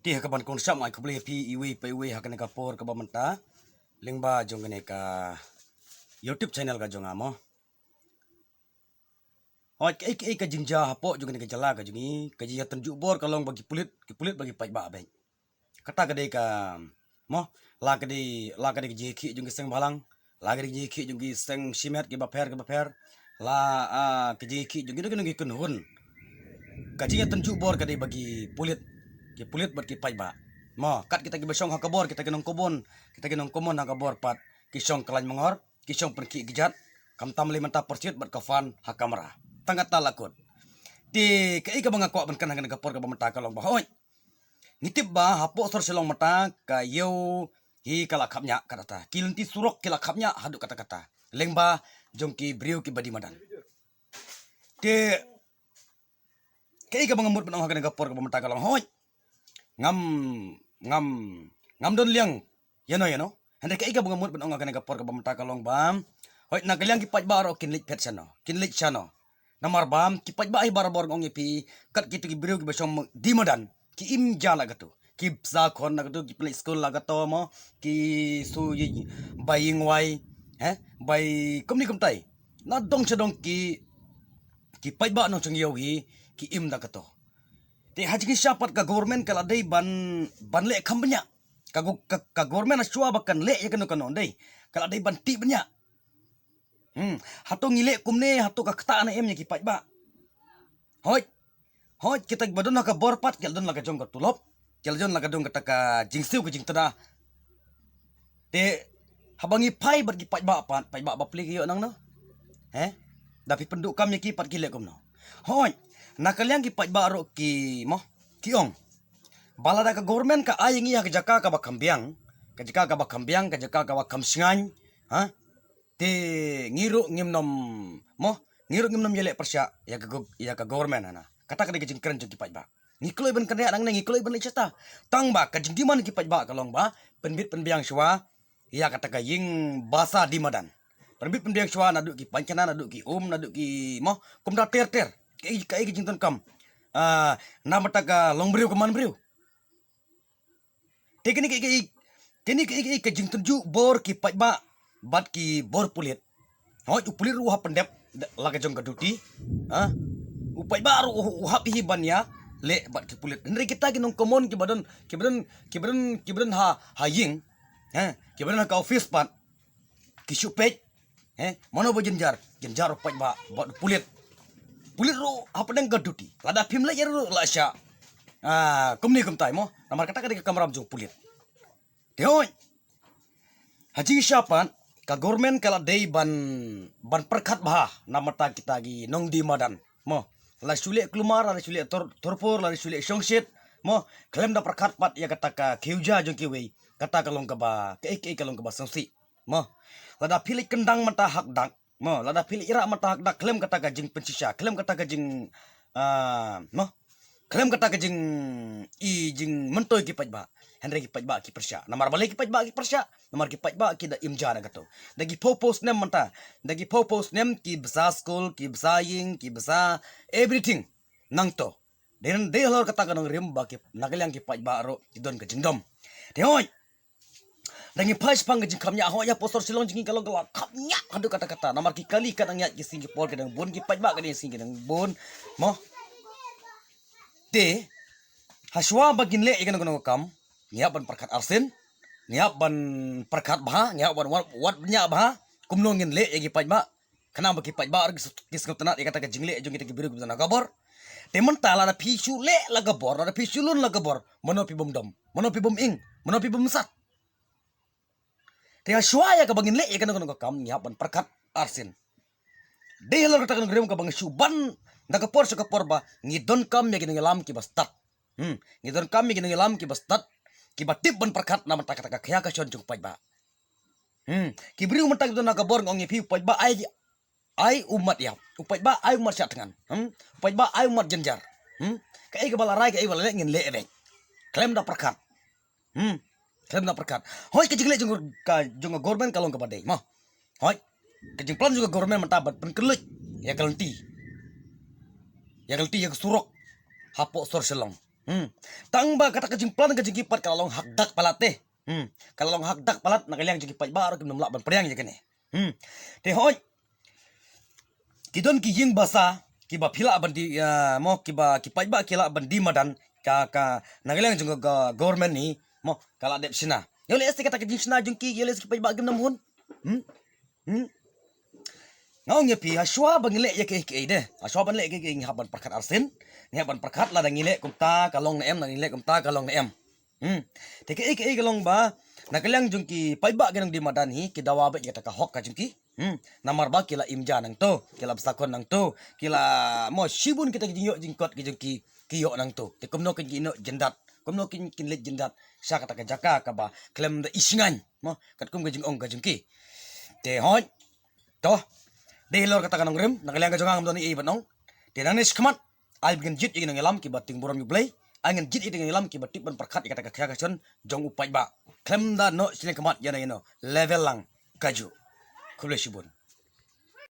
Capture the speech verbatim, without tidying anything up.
Te ha kaban kongsan, ai khublei ïa phi iwei pa iwei ha kane ka por kaba mynta lyngba jong kane ka YouTube channel ka jong nga mo. Hoi, kaei kaei ka jingjia hapoh jong kane ka jylla ka jong ngi, ka jingïatynjuh bor ka long ba ki pulit, ki pulit ba ki paidbah beit. Kata ka dei ka mo, la ka dei, la ka dei ka jingïakhih jong ki seng bhalang, la ka dei ka jingïakhih jong ki seng shimet kiba pher kiba pher, la, ah, ka jingïakhih jong ki nongkynhun. Ka jingïatynjuh bor ka dei ba ki pulit, ki pulit bad ki paidbah. Mo, kat kita kiba shong ha ka bor, kita ki nongkynhun, kita ki nongkynhun ha ka bor pat ki shong kyllaiñ mangor, ki shong pynkhih kjat, khamtam lei mynta pyrshit bad ka fan ha kamra. Tang kata la kut. Te kaei kaba nga kwah ban kren ha kane ka por kaba mynta ka long ba hoi, ngi tip ba hapoh sor Shillong mynta ka ïew hi ka la khapngiah katta. Ki lynti surok ki la khapngiah haduh katta katta lyngba jong ki briew kiba dih madan. Te kaei kaba nga mut ban ong ha kane ka por kaba mynta ka long hoi, ngam, ngam, ngam don liang ïano ïano. Hynrei kaei kaba nga mut ban ong ha kane ka por kaba mynta ka long ba hoi, na ka liang ki paidbah ruh kin leit phet shano, kin leit shano. Namar ba ki paidbah hi barabor nga ong ïa phi, kat kito ki briew kiba shong dih madan, ki im ja la kato, ki bsa khun la kato, ki pynleit skul la kato mo, ki shu ïa bai ïing wai, eh, bai kumne kumtai. Na dong sha dong ki, ki paidbah nongshong ïew hi ki im da kato. Te ha jingshisha pat ka government ka la dei ban, ban leh kham bniah. Ka go-, ka, ka government ha shuwa ba kan leh ïa kano kano dei, ka la dei ban tih bniah. Hmm, hato ngi leh kumne, hato ka ktah ne em ïa ki paidbah? Hoi. Hoi, kita kiba don ha ka bor pat ki la don la ka jong ka tulop, ki la don la ka jong kata ka jingsiew ka jingtda. Te haba ngi phai bad ki paidbah pat, paidbah bapli ki ïoh nangno? He? Da phi pynduh kam ïa ki pat ki leh kumno? Hoi. Na ka liang ki paidbah ruh ki mo, ki ong ba lada ka government ka ai ïa ngi ha ka jaka kaba kham biang, ka jaka kaba kham biang, ka jaka kaba kham shngaiñ, ha? Te ngi ruh ngim nym mo, ngi ruh ngim nym ïaleh pyrshah ïa ka go-, ïa ka government hana. Kata ka dei ka jingkren jong ki paidbah. Ngi kloi ban kren nangne, ngi kloi ban leit shata. Tang ba ka jingdemand ki paidbah ka long ba pynbit pynbiang shuwa ïa kata ka ïing basa dih madan. Pynbit pynbiang shuwa naduh ki painkhana, naduh ki um, naduh ki mo, kumta ter ter. Kaei kaei ka jingdonkam. Ah, na bynta ka longbriew ka manbriew. Te kane ka, ka, kane ka, ka, ka jingtynjuh bor ki paidbah bad ki bor pulit. Hoi, u pulit ruh u hap pyndep la ka jong ka duty. Ha? U paidbah ruh u, u hap hi ban ïaleh bad ki pulit. Hynrei kita ki nongkynhun kiba don, kiba don, kiba don, kiba don ha, ha ïing. Ha? Kiba don ha ka office pat. Ki shu peit. He, mano ba jynjar? Jynjar u paidbah bad u pulit. Pulit ruh hapdeng ka duty. Lada phim leit ruh la shah. Ah, kumne kumtai mo. Namar kata ka dei ka kamram jong pulit. Te hoi. Ha jingshisha pat ka government ka la dei ban, ban pyrkhat bha na bynta kita ki nongdie madan. Mo. La shu leh kulmar, la shu leh tor-, torpor, la shu leh shongshit. Mo. Khlem da pyrkhat pat ïa kata ka khiew ja jong kiwei. Kata ka long kaba, kaei kaei ka long kaba sngewsih. Mo. Lada phi leit kyndang mynta ha ka dak. Mo, lada phi leit ïarap mynta ha ka dak khlem kata ka jingpynshisha, khlem kata ka jing, ah, mo. Khlem kata ka jing, i jingmyntoi ki paidbah. Hynrei ki paidbah ki pyrshah. Namar balei ki paidbah ki pyrshah? Namar ki paidbah ki da im ja na kato. Da ki phew phew snem mynta. Da ki phew phew snem ki bsa skul, ki bsa ïing, ki bsa everything. Nangto. Dei, dei halor kata ka nongrim ba ki, na ka liang ki paidbah ruh ki don ka jingdom. Te hoi. Da ngi phai shaphang ka jingkhapngiah, hoi, hapoh sor Shillong jong ngi ka long ka la khapngiah haduh katta katta. Namar ki kali ka dang ïaid ki sngi ki por, ka dang bun ki paidbah, ka dang sngi ka dang bun. Mo. Te ha shuwa ba ngin leh ïa kano kano ka kam, ngi hap ban pyrkhat arsien, ngi hap ban pyrkhat bha, ngi hap ban wad, wad bniah bha. Kumno ngin leh ïa ki paidbah? Khnang ba ki paidbah ruh ki s-, ki sngewtynnat ïa kata ka jingleh jong kita ki briew kiba don ha ka bor. Te mynta lada phi shu leh la ka bor, lada phi shu lun la ka bor, mano phi bym dom, mano phi bym ing, mano phi bym sat. Te ha shuwa ïa kaba ngin leh ïa kano kano ka kam, ngi hap ban pyrkhat arsien. Dei halor kata ka nongrim kaba ngi shu ban da ka por sha ka por ba ngi donkam ïa ki nongïalam kiba stad. Hmm, ngi donkam ïa ki nongïalam kiba stad, kiba tip ban pyrkhat na bynta kata ka khia ka shon jong u paidbah. Hmm, ki briew mynta kiba don ha ka bor, nga ong ïa phi, u paidbah ai, ai u mat ïap, u paidbah ai u mat shah thngan. Hmm, u paidbah ai u mat jynjar. Hmm, kaei kaba la rai, kaei ba la leh ngin leh beit. Khlem da pyrkhat. Hmm, khlem da pyrkhat. Hoi, ka jingleh jong ka, jong ka government ka long kaba dei mo. Hoi, ka jingplan jong ka government mynta ban pynkylluid ïa ka lynti, ïa ka lynti, ïa ka surok hapoh sor Shillong. Hmm. Tang ba kata ka jingplan ka jong ki pat ka la long hakdak palat te. Hmm. Ka la long hakdak palat, na ka liang jong ki paidbah ruh kim nym lah ban pdiang ïa kane. Hmm. Te hoi. Ki don ki ïing basa kiba phi lah ban die, ah, mo, kiba ki paidbah ki lah ban die madan ka, ka na ka liang jong ka government hi, mo, ka la dep shna. Ïoh leh seh kata ka jingshna jong ki, ïoh leh seh ki paidbah kim nym hun. Hmm? Hmm? Nga ong ïa phi, ha shuwa ba ngi leh ïa kiei kiei de, ha shuwa ban leh kiei kiei ngi hap ban pyrkhat arsien, ngi hap ban pyrkhat, lada ngi leh kumta ka long ne em, lada ngi leh kumta ka long ne em. Hmm. Te kiei kiei ka long ba na ka liang jong ki paidbah ki nongdie madan hi ki dawa beit ïa kata ka hok ka jong ki. Hmm. Namar ba ki la im ja nangto, ki la bsa khun nangto, ki la, mo, shibun kita ki jingïoh jingkot ki jong ki, ki ïoh nangto. Te kumno kin ïehnoh jyndat, kumno kin, kin leit jyndat sha kata ka jaka kaba khlem da ishngaiñ, mo, katkum ka jingong ka jong ki. Te hoi. To, dei halor kata ka nongrim, na ka liang ka jong nga ngam don ei ei ban ong. Te nangne shakhmat, ai ba ngin jied ïa ki nongïalam kiba tieng burom ïa U Blei, ai ngin jied ïa ki nongïalam kiba tip ban pyrkhat ïa kata ka khia ka shon jong u paidbah. Khlem da noh shiliang khmat ïano ïano, level lang kajuh. Khublei shibun.